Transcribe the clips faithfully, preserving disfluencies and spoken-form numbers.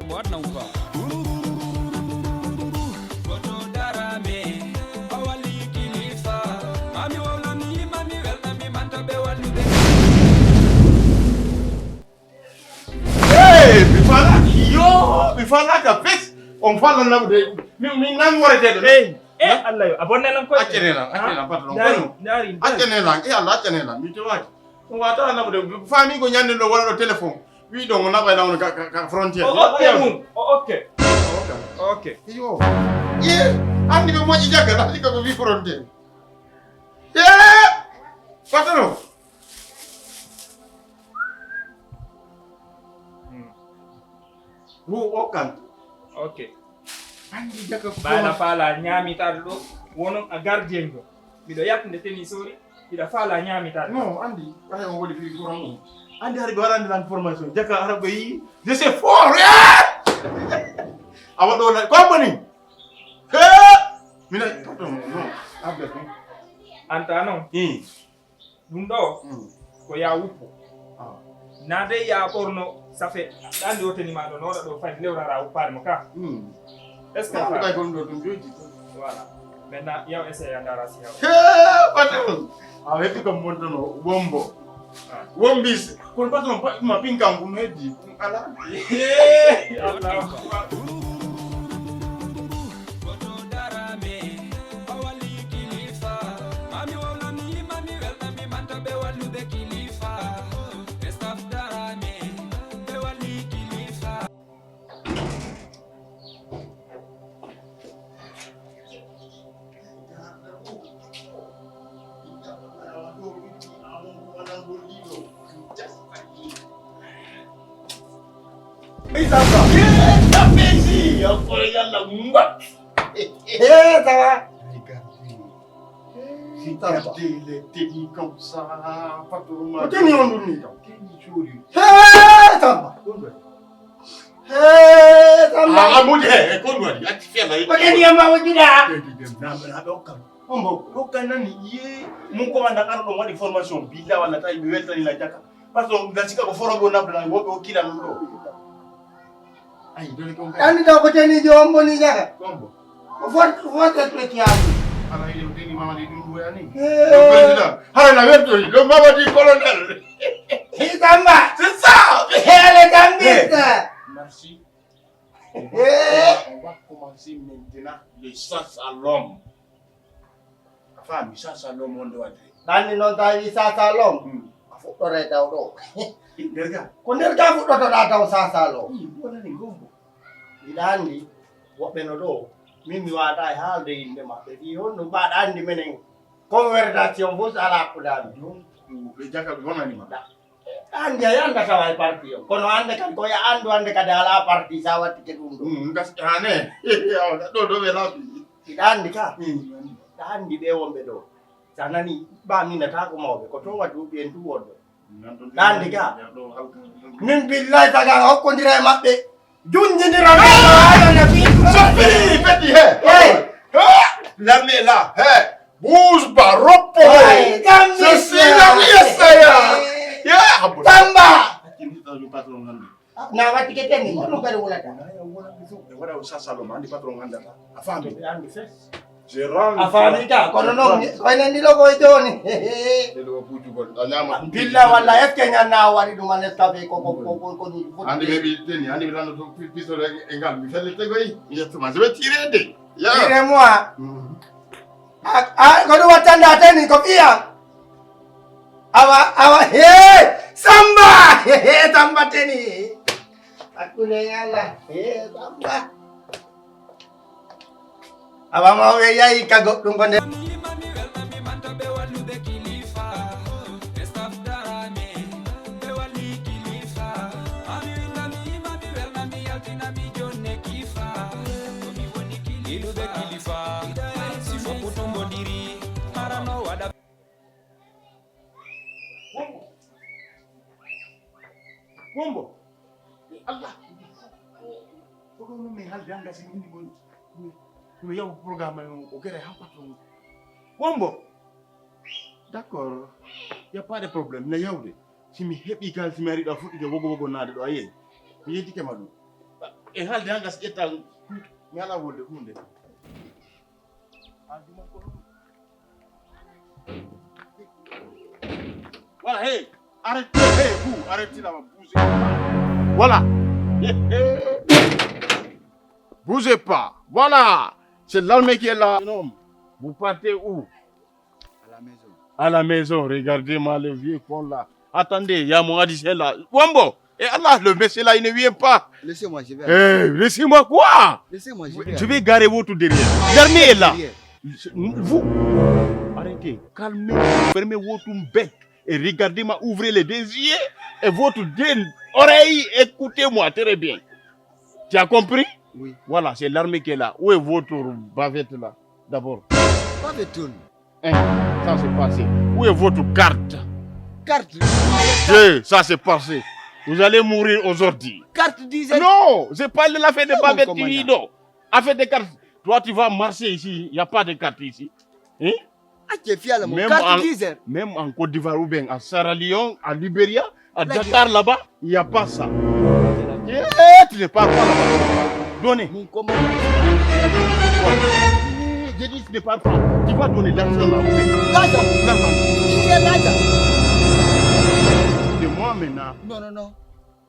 Waɗna umpa. Goto darame, a walli kilifa. Mami wawlami, mami welnami, manta ɓe wallude. Hey, mi falaki, yo, mi falaka fes. On fala naɓude. Mi, mi nan warete ɗo. Hey, eh, Allah yo, a bonnay lan koy. Accane lan, accane lan, patron. Dari, dari, dari. Accane lan, eh, Allah, accane lan. Mi tewaki. On wata naɓude. Fami ko ñande ɗo wala ɗo téléphone. Wi ɗon o naɓay lan on ka, ka, ka frontière. O okke mum, o okke. O okke. Yo. Ye, andi ɓe moƴƴi jaggal, andi ko wi frontière. Ye, patron. Hmm. Wo okkan. Ok. Andi jaka ko. Ɓayla faala ñaamitaade ɗo, wonon a gardien jo. Miɗo yaltude teni sori, miɗa faala ñaamitaade. Non, andi, ɓay on woni fii courant on. Andi hari ɓe waɗande lan formation. Jaka ara ɓe yi, je suis fort. Eh! Awa ɗo na, ko moni? He! Mina, non, abbe ko. Anta non. Hmm. Ɗum ɗo, hmm, ko ya wuppo. Ah. Na de ya ɓorno, safe, ɗan de wotani ma ɗo, noɗa ɗo fay lewrara wuppaade mo ka. Hmm. Est-ce que a faami? Kay kon ɗo ɗum joji. Voilà. Maintenant, yaw essayé a ndaara si yaw. He, patron. A heddi kam montono, wombo. Ah. Wombis. Kono patron, pa-, ma pinkan kun heddi. Ala. He, Allahu Akbar. Goto darame, o walli kilifa. Mami wawlami, mami welnami, manta ɓe wallude kilifa. Ɓe staff darame, ɓe walli kilifa. Isamba. Yee, tapesi, encore yalla ngwa. Eh, ça va? Regardez. Si Tamba. Regardez les tenues comme ça, patron. Ko teni on ɗum ni kam? Teni joli. Hey, Tamba. Ɗum ɗo. Hey, Tamba. Ah, ah, mon Dieu, eh, kon waɗi? Acci fela. Ko teni yamba wajira? Teni dem, na, na, na, okkam. Ombo, okkan nani, ye, mon commandant arɗo waɗi formation, billa walla tawi mi weltani la jaka. Parce que ngal sika ko forogo nabdana, woɓe o kila ɗum ɗo. Ay, dole ko. Andi taw ko teni jo ombo ni jaka. Ombo. Ko fot, ko fot e twe kiyaani. Ala ile uteni mama ni dungu ya ni. Eh. Le président. Hala na wetu, le mama di colonel. Itamba. C'est ça. Hele tambita. Merci. Eh. On va commencer maintenant les chasses à l'homme. A faami, sasa lom wonde waɗde. Ɗanni noon tawi sasa lom. Hmm. A fuɗɗore taw ɗo. Nder ga. Ko nder ga fuɗɗotoɗa taw sasa lom. Hmm, wonani gombo. Mbiɗa anndi woɓɓe no ɗo. Min mi waata e haalde yimɓe maɓɓe. Fii honno mbaɗa anndi menen conversation fof so alaa hakkunde amen. Donc, ɓe jaka ɓe wonani ma. An jeyi annda tawa e parti o. Kono annde kadi ko ya anndu annde kadi alaa parti sa wattike ɗum ɗo. Mm, gas hane. Ɗo ɗo ɓe laabi. Iɗa anndi ka? Mm. Iɗa anndi ɓe wonɓe ɗo. Sa nani ba minata ko mawɓe ko to waddu ɓiyen tu woddo. Ɗa anndi ka? Min billahi taga hokkondira e maɓɓe. Junjindira. Hey! So fini feti he. Hey! L'armée est là. Hey! Bouge pas, repos. Hey, c'est si la vie est ça. Yeah, Tamba. Akini ta yo patron ngandi. Na wati ke teni ko no kare wala ta. Wala o sasa lo mandi patron nganda. A faami. Andi fes. A faami ka, kono noon, ko enen ɗiɗo ko e jooni. Ɗiɗo ko puccu gol. A ñaama. Billa walla est-ce que ñanna wari ɗum an est-ce que ko, ko, ko, ko, ko ɗum foti. Andi ɓe ɓi teni, andi ɓe lanno to pi-, pistolet e ngal. Mi felle tegoy. Mi yettuma, je vais tirer de. Ya. Tirez-moi. Mhm. A, a, ko ɗum wattanda teni, ko ɓiya. Awa, awa, he, Samba. He, he, Samba teni. Hakkunde yalla. He, Samba. Awa mawɓe yahi ka goɗɗum ko nder. Ilude kilifa, si fof ko tumbodiri, harano waɗa. Wombo. Wombo. Allah. Ko ɗum min haalde hannde si min ɗum ɗum yaw programme o gere ha patron. Wombo. D'accord. Y a pas de problème. Na yawde. Si mi heɓi kal si mi ari ɗo fuɗɗike wogo wogo naade ɗo a yeyi. Mi yeddike ma ɗum. E haalde haa ngas ƴetta mi alaa wolde huunde. Voilà, hey, hey, vous, arrêtez là, bougez. Voilà. Bougez pas. Voilà. C'est l'armée qui est là. Non, vous partez où? À la maison. À la maison, regardez-moi le vieux con là. Attendez, il y a mon Adis là. Wambo, et Allah, le monsieur là, il ne vient pas. Laissez-moi, je vais. Eh, laissez-moi quoi? Laissez-moi, je vais. Je vais garer votre derrière. L'armée est là. Derrière. Vous, arrêtez, calmez, fermez votre bec et regardez-moi, ouvrez les deux yeux et votre deux oreilles, écoutez-moi très bien. Tu as compris? Oui. Voilà, c'est l'armée qui est là. Où est votre bavette là, d'abord? Bavette. Hein, ça c'est passé. Où est votre carte? Carte. Eh, ça c'est passé. Vous allez mourir aujourd'hui. Carte dix heures. Non, c'est pas l'affaire de bavette, non. Affaire de carte. Toi, tu vas marcher ici. Il n'y a pas de carte ici. Hein? Acce fiyala mo. Même carte en, dix heures. Même en Côte d'Ivoire ou bien à Sierra Leone, à Liberia, à Dakar là-bas, il n'y a pas ça. Eh, tu ne pars pas là-bas. Donnez. Mon commandant. Eh, je dis, tu ne pars pas. Tu vas donner l'argent là. L'argent. L'argent. C'est l'argent. De moi maintenant. Non, non, non.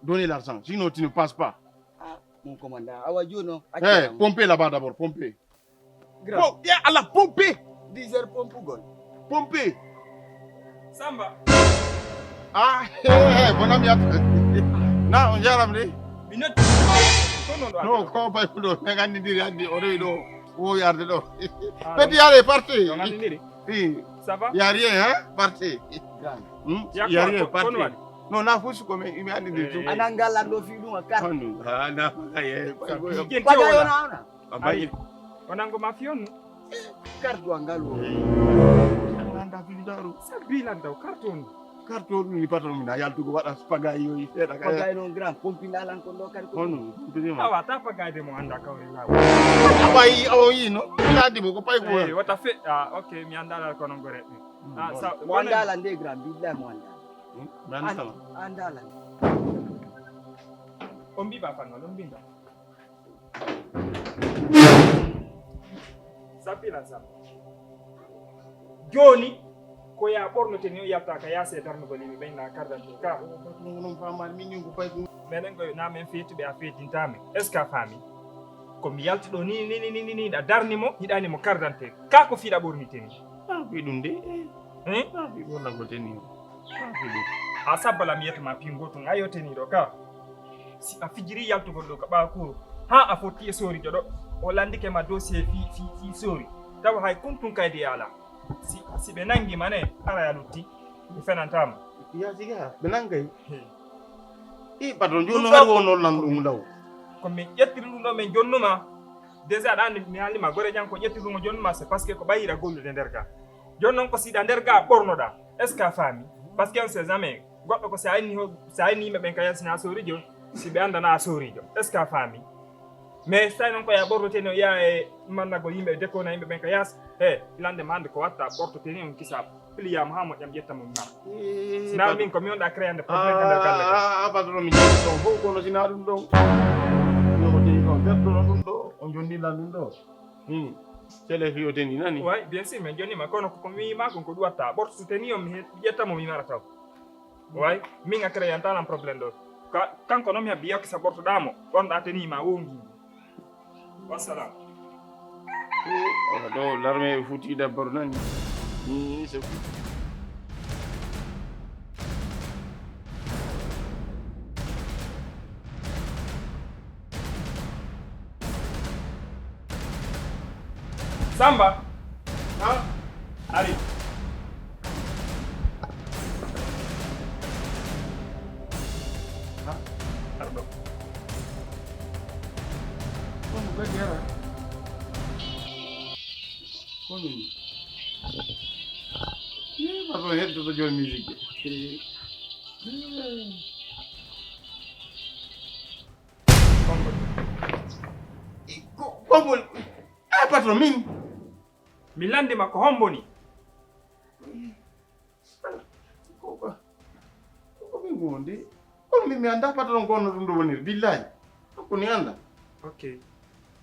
Donnez l'argent. Sinon, tu ne passes pas. Ah, mon commandant. Awa jono. Eh, pomper là-bas d'abord, pomper. Grand. Bon, ya Allah, pompe. Dix heures pompugol. Pompe. Samba. Ah, he, he, bonam yat. Na, on jaram de. Minute. Kono do. No, ko bay ko do. Me gandi diri andi o rewi do. Wo yarde do. Ah, petit, allez, partez. On a diri. Oui. Ça va? Y a rien, hein? Partez. Grand. Hmm? Y a rien, partez. Non, na fusu ko me, me andi diri. Eh. Anangala do fi dum a carte. Kono. Ah, na, eh. Paga yo na. A bayi. Ari. Onango ma fiyon. Kartu angalu. Anda fi daru. Sabila ndaw karton. Karton ni patron na yaltugo wada spagay yoyi feda kay. Spagay non grand pompi ndalan ko do kadi ko. Kono pompi ma. Awa ta pagay de mo anda kawri lawo. Awa yi o yi no. Ina di mo ko pay ko. Eh, wata fe. Ah, okay, mi andala kono gore. Ah, sa mo andala nde grand billahi mo andala. Hmm? Mi andala. Andala. On bi ba fanno, on bi ba. Sappilan sappo. Jooni, ko ya ɓornoten yo yalta ka yaasi e darnugol yimɓe ɓen na carte d'identité ka. Ɗum ko non faamaani, min ñun ko pay ko. Menen ko na men feeti ɓe a feetinta men. Est-ce que a faami? Ko mi yalti ɗo ni, ni, ni, ni, ni, ni, a darni mo, hiɗani mo carte d'identité. Ka ko fiɗa ɓorniten ni. Ah, ko ɗum de. Eh? Ah, ko ɗum walla ko teni. Ah, ko ɗum. A sabbalam yetto ma pingo tun, a yo teni ɗo ka. Si a fijiri yaltugol ɗo ka ɓaawo kuru, haa a fotti e soorijo ɗo, o landike ma dossier fii, fii, fii soori. Tawa hay kuntun kaydi e alaa. Si, si ɓe nangi ma ne, ara ya lutti, mi fenantaa ma. Ya siga, ɓe nangay. He. I patron, jooni no hari wonno lan ɗum law. Ko min ƴettiri ɗum ɗo, min jonnuma. Déjà, ɗan mi haalima, gore jan ko ƴettiri ɗum o jonnuma, c'est parce que ko ɓayiɗa gollude nder ga. Jooni non ko siɗa nder ga ɓornoɗa. Est-ce que a faami? Parce que on sait jamais. Goɗɗo ko si a inni ho-, si a inni yimɓe ɓen ka yasi na soorijo, si ɓe annda na soorijo. Est-ce que a faami? Mais si tawi non ko ya ɓortote no ya e mannagol yimɓe, dekona yimɓe ɓen ka yas. He, lande ma hannde ko watta ɓortote ni on kisa piliyama ha moƴƴam ƴetta mo mara. Eh, sina min ko mi wonɗa créande problème ka nder galle ka. Ah, ah, patron, mi jonni ɗon fof kono sina ɗum ɗon. Yo o jonni ɗon, bertono ɗum ɗo, o jonni lan ɗum ɗo. Hmm. Sele fi o teni nani? Way, bien sûr, min jonni ma kono ko mi ma kon ko ɗum watta. Ɓorto so teni on mi he-, ƴetta mo mi mara taw. Way, min a créantalan problème ɗo. Ka-, kanko noon mi habbi yawki sa ɓortoɗaa mo, ɓornoɗaa tenue ma wongi. Wassalam. Oɗo ɗo larme e futi dabbaro nani. Ni se futi. Samba. Ha? Ari. Ha? Arɗo. Kono kadi ara. Kono ni. Ni ma ɗo heddoto jooni musique. Ko, ko, ko, eh, patron, min. Mi landi ma ko hombo ni? Ko, ko, ko min ko wonde? Kono min mi annda patron ko honno ɗum ɗo woniri, billahi. Ko ni annda. Ok.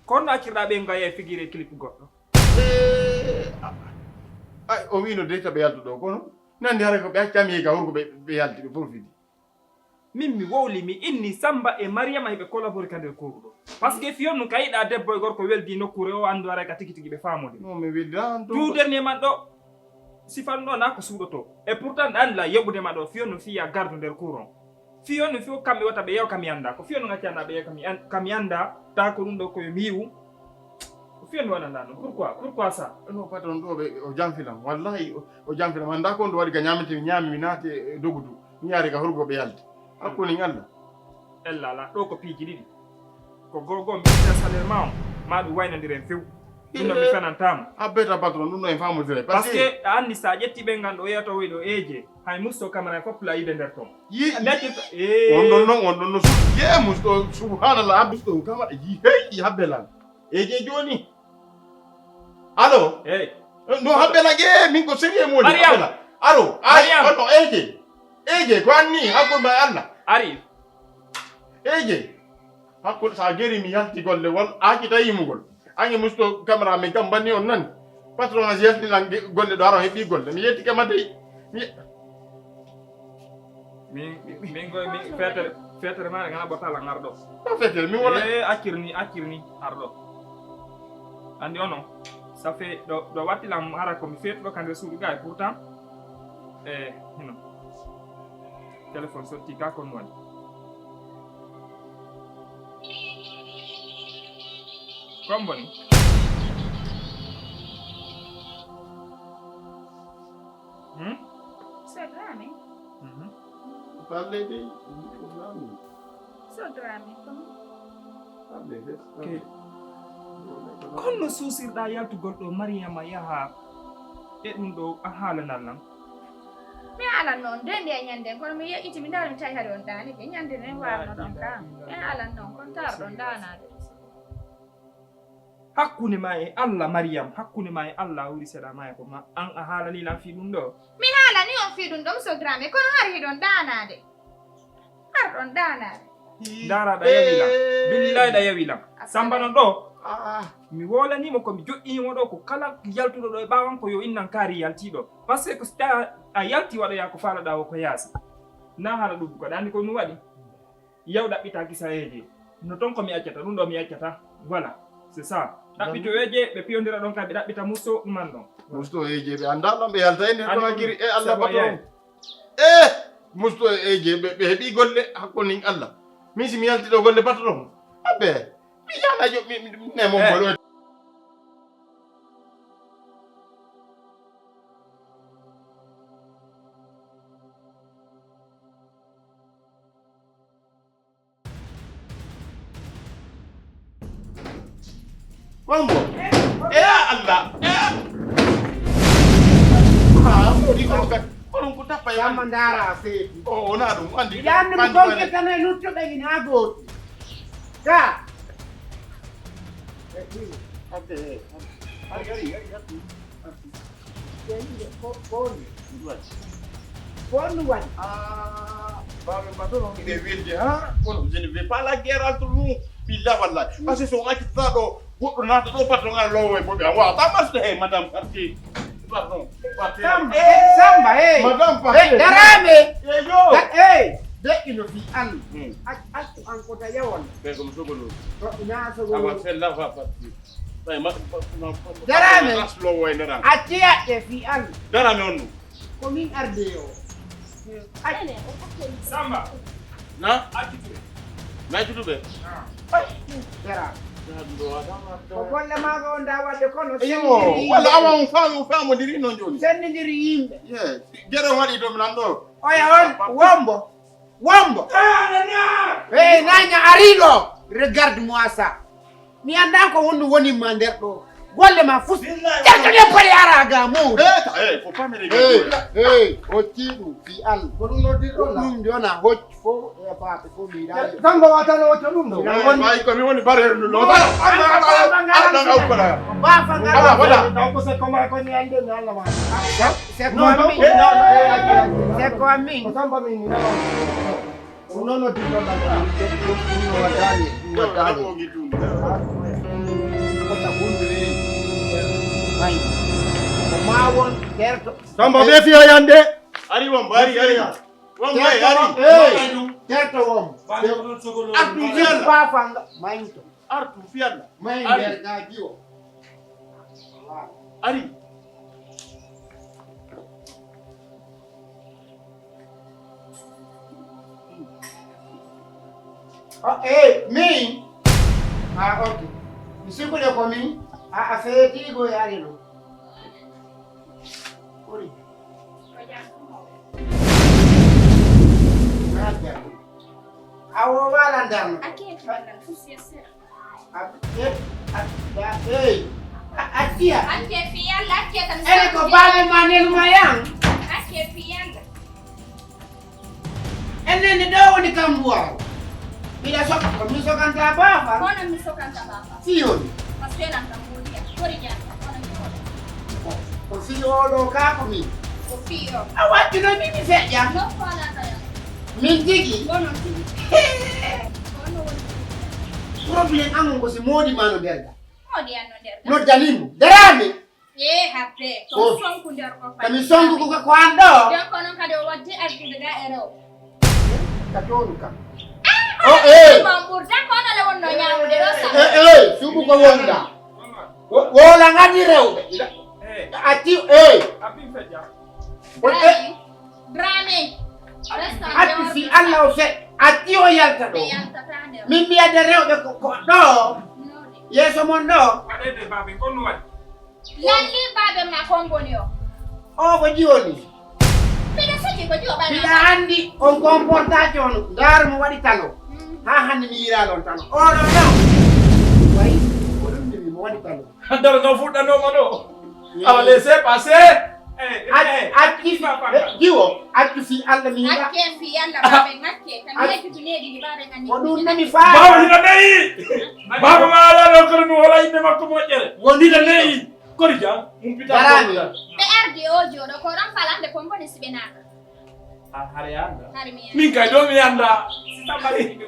Kono no accirɗaa ɓe ngaya e figiri e clip goɗɗo? Eh, a- Ay, o wiino de taɓe yaltu ɗo, kono nandi hara ko ɓe accami e ka hurko ɓe, ɓe yalti, ɓe profiti. Min mi wowli, mi inni Samba e Mariama hiɓe collaboré ka nder kuuɗo ɗo. Parce que fiyon nun ka yiɗa debbo e gorko weldi nokkuure o anndu haray ka tigi tigi ɓe faamude. Non, mi weldi an to. Tout dernier man ɗo, sifan ɗo na ko suuɗoto. Et pourtant ɗan la yeɓude ma ɗo, fiyon no fiya gardu nder kuuron. Fiyon no fiyo kamɓe wata ɓe yew kam yanda. Ko fiyon no ngacci anda ɓe yew kam yan- kam yanda. Ta ko ɗum ɗo ko yo mi yi'u. Ko fiyon no wananda non. Pourquoi? Pourquoi ça? Non, patron ɗo ɓe o janfilam. Wallahi o, o janfilam. Anda ko on ɗo waɗi ka ñamete mi ñami mi naati e dogudu. Mi yaari ka hurgo ɓe yalti. Hakkude Allah. Ella ala ɗo ko piiji ɗiɗi. Ko gogo mi itta salaire ma on, ma ɗum waynondiren few. Ɗum no mi fenantama. Abbeta patron, ɗum no en famodire. Parce que a anndi so a ƴetti ɓe ngan ɗo yeyata woy ɗo eeje, hay musto kamara fof la yiɓe nder ton. Yi- A ɓe accirta- Eh. On ɗon non, on ɗon no su- ye musto, subhanallah, musto kamara, yi- hey, habbe lan. Eeje jooni. Allo? Hey. No habbe lan, ye, min ko sérieux mo woni, Mariam. Habbe lan. Allo? Ay, Mariam. Ono, eeje. Eeje, ko anni, hakkunde ma e Allah. Ari. Eeje. Hakkunde, so a geri mi yalti golle, won aaki tawi yimugol. Ange musto caméra min kam banni on nani. Patron a yalti lan ge- golle ɗo ara heɓi golle. Mi yetti kama dey. Mi Min, min goy, min fetere, fetere ma ngana botala ngarɗo. Ɗo fetere, min wala. Eh, accirni, accirni, arɗo. Andi ono, ça fait, ɗo, ɗo watti lam hara ko mi fetuɗo ka nder suudu ga, et pourtant, eh, hino. Téléphone sotti ka kon woni. Kon boni? Hmm? Sodrami. Mhm. Parle de Sodrami. Sodrami, kon. Parle de Ke- Kon no suusirɗaa yaltugol ɗo Mariyama yaha e ɗum ɗo a haalanal lan? Mi haalan noon de nde ñande, kono mi yeƴƴiti, mi ndaari, mi tawi hari on ɗaani de ñande nden warno ɗon kam. Mi haalan noon, kon taarɗon ɗaanaade. Hakkunde ma e Allah, Mariyam, hakkunde ma e Allah, a wuri seeɗa ma e ko ma an a haalani lan fii ɗum ɗo? Mi haalani on fii ɗum ɗo, mi sodrame, kono hari hiɗon ɗaanaade. Arɗon ɗaanaade. Ndaara ɗa yawi lan. Billahi ɗa yawi lan. Sambano ɗo. Mi woolaniimo ko mi joɗɗiniimo ɗo ko kala yaltuɗo ɗo e ɓaawan ko yo innan kaari yaltiiɗo. Parce que so tawa a yalti waɗoya ko faalaɗaa o ko yaasi. Na haala ɗum ko ɗaani ko ɗum waɗi. Yaw ɗaɓɓita kisa eeje. No ton ko mi accata, ɗum ɗo mi accata. Voilà, c'est ça. Ɗaɓɓito eeje, ɓe piyondira ɗon kay, ɓe ɗaɓɓita musto ɗuman ɗon. Musto eeje, ɓe anndaa ɗon, ɓe yalta e nder Konakiri, e Allah patron. Eh, musto eeje, ɓe, ɓe heɓi golle, hakko nin Allah. Min si mi yalti ɗo golle patron. Abbe, mi yana jo, mi, mi, mi, ne mo bolo. Wambo. Eh, Allah. Eh. Ah, mo di ko kat. Kono ko tappa ya. Sama ndara seedi. Oh, ona ɗum andi. Yan ko gonke tan e luttuɓe ina gooti. Ka. Ade, ade. Ari, ari, ari, ari. Ko, ko, ko ɗum waɗi? Ko ɗum waɗi? Ah, baɓe mbaɗo non ɓe weldi, ha? Kono je ne vais pas la guerre entre nous. Billah wallahi. Parce que so on accitata ɗo, goɗɗo naata ɗo, patron ngal lowo e boɓe. Wa, pas parce que, hey, madame parti. Pardon. Parti. Samba, eh, Samba, hey. Madame parti. Hey, Darame. Eh, yo. Da-, hey. De ino fi an. Hmm. Ac-, accu an ko ta yawon. Ɓe ko mi sogolo. To ina sogolo. Awa fella fa parti. Darame. Aslo woy dara. Acce yaƴƴe fii an. Darame on ɗum. Ko min arde o. Acce. Samba. Na? Accituɓe. Na accituɓe? Dara. Ko golle maaga on da wadde kono. Iyo, walla awa on faami, on faamodiri noon jooni. Sendindiri yimɓe. Yes. Gere waɗi ɗum nan ɗo. Oya on wombo. Wombo. Hey, nanya ari ɗo. Regarde-moi ça. Mi anndaa ko honɗum woni ma nder ɗo. Golle ma fus. Ƴetta ɗe pare ara ga mawɗo. Eh, eh, faut pas me regarder. Hey, hey, hocci ɗum fi Allah. Ko ɗum noddirɗo la. Ɗum jona hocci fof e baaɓe fof mi yiɗaa. Samba wata no hocca ɗum ɗo. Wayi ko mi woni bare ɗum ɗo. Ba fa ngal. Ba fa ngal. Ala wala. Donc c'est comment ko ni ande mi Allah ma. C'est quoi mi? C'est quoi mi? Ko Samba mi ni. Ko noon o dillo ɗam ko ɗum, ɗum, ɗum no waɗaani, ɗum waɗaani. Ko ta hunde ni. May. Ko ma won terto. Samba ɓe fiya yande. Ari won bari, ari. Won bari, ari. Hey, terto won. Artu fiyalla. Ba fanga, mayto. Artu fiyalla. May nder gaji o. Ari. Oh, eh, min? Ah, ok. Mi sikkude ko min? Ah, a feetiigo e ari ɗo. Ɓuri. Awo wala ndarno. Acce, acce, hey. Acciya. Acce fi Yalla, acce tan. Ene ko babe ma nenu ma yan. Acce fi Yalla. Enne ne ɗo woni kambuwal. Mbiɗa sok, ko mi sokanta bafa. Kono mi sokanta bafa. Fi yoni. Parce que nan kambudiya. Kori jam. Kono mi wona. Ko fi oɗo ka ko min. Ko fi o. A wattino mi mi feƴƴa. No ko ala kaya. Min tigi. Kono tigi. Kono woni. Problème an ko si modi ma no nder ga. Modi an no nder ga. No dalimo. Darami. Ee, habbe. Ko sonku nder ko. Kami sonku ko ko an ɗo. Nden ko noon kadi o waddi artude ga e rew. Ka toonu kam. O, ee. Ko ɓurda ko no le wonno ñaamude ɗo sa. Ee, ee, suuɓu ko wonda. Wo-, wola ngadi rewɓe. Acci, ee. Abin feƴƴa. O, ee. Dramé. Acci fi Allah o fe-, acci o yalta ɗo. Min mbiyade rewɓe ko, ko ɗo. Yeeso mon ɗo. Waɗede babe, ko no waɗi? Lalli babe ma kon ngoni o. O ko jiwoni. Mbiɗa sikki ko jiwo ɓaɗa. Mbiɗa anndi on comportaki on. Ndaar mo waɗi talo. Mm. Haa hannde mi yiiraali on talo. Oɗo ɗo. Wayi, oɗon mbiɗi mo waɗi talo. Haddara no fuɗɗanooma ɗo. Awa laissez passer. Eh, eh, acci fi, eh, jiwo, acci fi Allah mi yiɗa. Acce fi Allah babe ngacce. Kam yejjutu needi ndi babe ngani. Ko ɗum nami faa. Bawo hina nayi. Baaba ma ala ɗo kono mi hola innde makko moƴƴere. Wonira nayi. Kori jam, humpita. Darami. Ɓe ardi o jooɗo, ko ran falande kon bone si ɓe naata. A, hare anda. Hari mi anda. Min kay ɗo mi anda.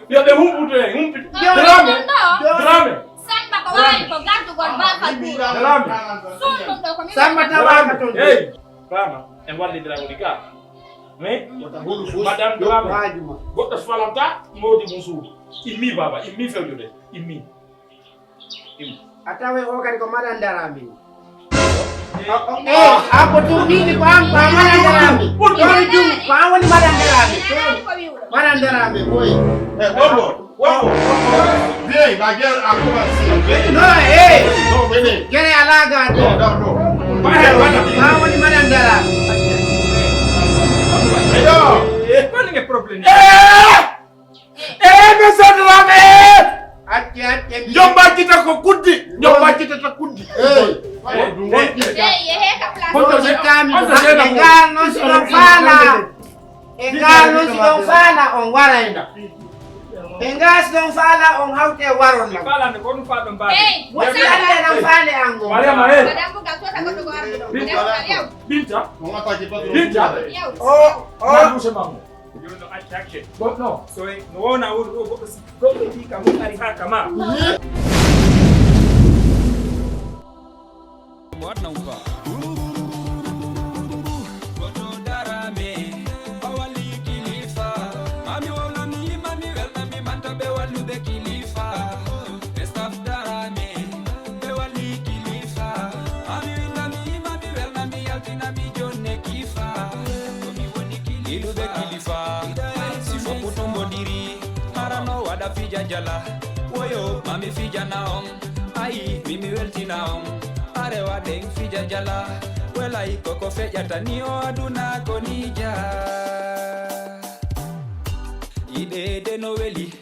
Yo ɓe humputo en, humpito. Yo Drame. Ɗum ɗo. Drame. Samba ko wawi ko gardugol bafal buuɗo. Drame. Sun ɗum ɗo ko min Samba waɗata. Tawaaka ton. Hey, Rama, en wallidira woni ka. Mais, Madame Drame. Goɗɗo falanta, modi mum suudu. Immi baba, immi fewjude, immi. A tawi o kadi ko maɗa darami. Eh, a ko tun mini ko an ko a maɗa darami. Ɗon jum ko an woni maɗa darami. Maɗa darami boy. Eh, wongo, wongo. Vieille, la guerre a commencé. No, eh. No, venez. Gere ala ga to. No, no, no. Ko an woni maɗa darami. Ayo. Eh, ko ne problème? Eh! Eh, monsieur Dramé! Acce, acce, mi- Jom baccita ko kuddi. Jom baccita ta kuddi. Hey. Hey, hey, hey, ka place. Honto se-, honto se-, e ngal noon si ɗon faala. E ngal noon si ɗon faala, on warayna. E ngal si ɗon faala, on hawte waron lam. Faala ne ko ɗum faala ɗon mbaɗe. Hey, woni ande nan faale an ngon. Mariama, hey. Madame Buga, tota ko ɗum arde ɗon. Binta. Madame Buga, yow. Binta. Binta. Yow. O, o. Jooni no acca hakke. Goɗɗo. So en, no wona wuro ɗo, goɗɗo si, goɗɗo fii ka mum ari haa ka ma. What now, pa? Goɗɗo dara me, o wali kilifa. Mami wawlani, mami welnami, manta ɓe wallude kilifa. Ɓe staf dara me, ɓe wali kilifa. Mami windami, mami welnami, yaltinami jonne kifa. Ko mi woni kilifa. Iluɓe kilifa, si fof ko tumbodiri, hara no waɗa fija jala. Woyo, mami fijana on. Ayi, mi mi weltina on. Are waɗen fija jala. Welay koko feƴata ni o aduna ko ni ja. Yiɗeede no weli.